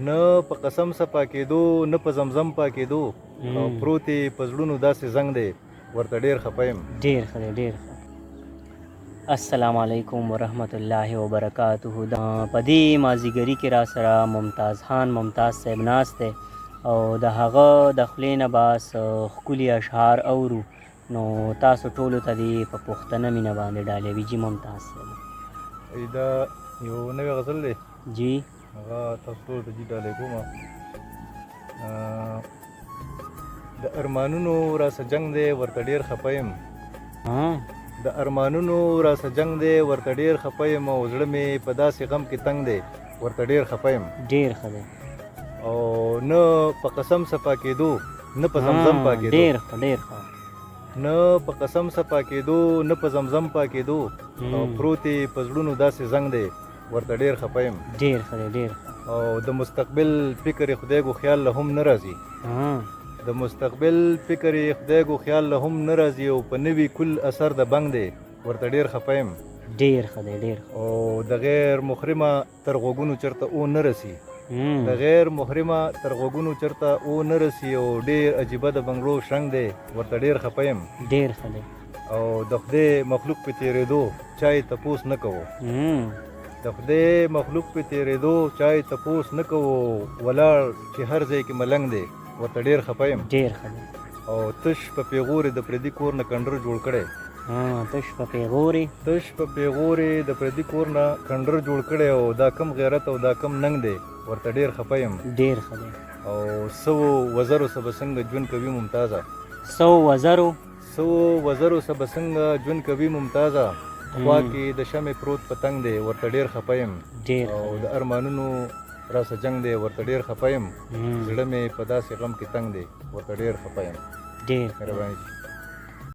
نه په قسم صفا کېدو، نه په زمزم پاکېدو، او پروت یې په زړونو داسې زنګ دی، ورته ډېر خفه یم. ډېر ښه دی، ډېر ښه. السلام علیکم ورحمت الله وبرکاته. په دې مازیګري کې را سره ممتاز خان ممتاز صاحب ناست دی او د هغه د خولې نه به څه ښکلي اشعار اورو، نو تاسو ټولو ته دې په پښتنه مینه باندې ډالوي. جي ممتاز صاحب. دا یو نوی غزل دی. جی. هغه تاسو ټولو ته جي ډالۍ کوم. د ارمانونو راسه جنګ دی، ورته ډېر خفه یم. د ارمانونو راسه جنګ دی، ورته ډېر خفه یم، او زړه مې په داسې غم کې تنګ دی، ورته ډېر خفه یم. ډېر ښه دی. او نه په قسم صفا کېدو، نه په زمزم پاکېدو. ډېر ښه، ډېر ښه. نه په قسم صفا کېدو، نه په زمزم پاکېدو، او پروت یې په زړونو داسې زنګ دی، ورته ډېر خفه یم. ډېر ښه دی، ډېر ښه. او د مستقبل فکر یې خدای ګو خیال له هم نه راځي. د مستقبل فکر یې خدای ګو خیال له هم نه راځي، او په نوي کل اثر د بنګ دی، ورته ډېر خفه یم. ډېر ښه دی، ډېر ښه. او د غیر محرمه تر غوږونو چرته او نه رسي. د غیر محرمه تر غوږونو چرته او نه رسي، او ډېر عجیبه د بنګړو شرنګ دی، ورته ډېر خفه یم. ډېر ښه دی. او د خدای مخلوق په تېرېدو چا یې تپوس نه کوو. د خدای مخلوق په تېرېدو چا یې تپوس نه کوو، ولاړ چې هر ځای کې ملنګ دی، ورته ډېر خفه یم. ډېر ښه دی. او تش په پیغورې د پردي کور نه کنډر جوړ کړی. تش په پیغورې. تش په پیغورې د پردي کور نه کنډر جوړ کړی، او دا کم غیرت او دا کم ننګ دی، ورته ډېر خفه یم. ډېر ښه دی. او سوو وزرو سه به څنګه ژوند کوي ممتازه. سوو وزرو. سوو وزرو سه به څنګه ژوند کوي ممتازه، خوا کې د شمع پروت پتنګ دی، ورته ډېر خفه یم. ډېر. او د ارمانونو راسه جنګ دی، ورته ډېر خفه یم. زړه مې په داسې غم کې تنګ دی، ورته ډېر خفه یم. ډېر مهرباني.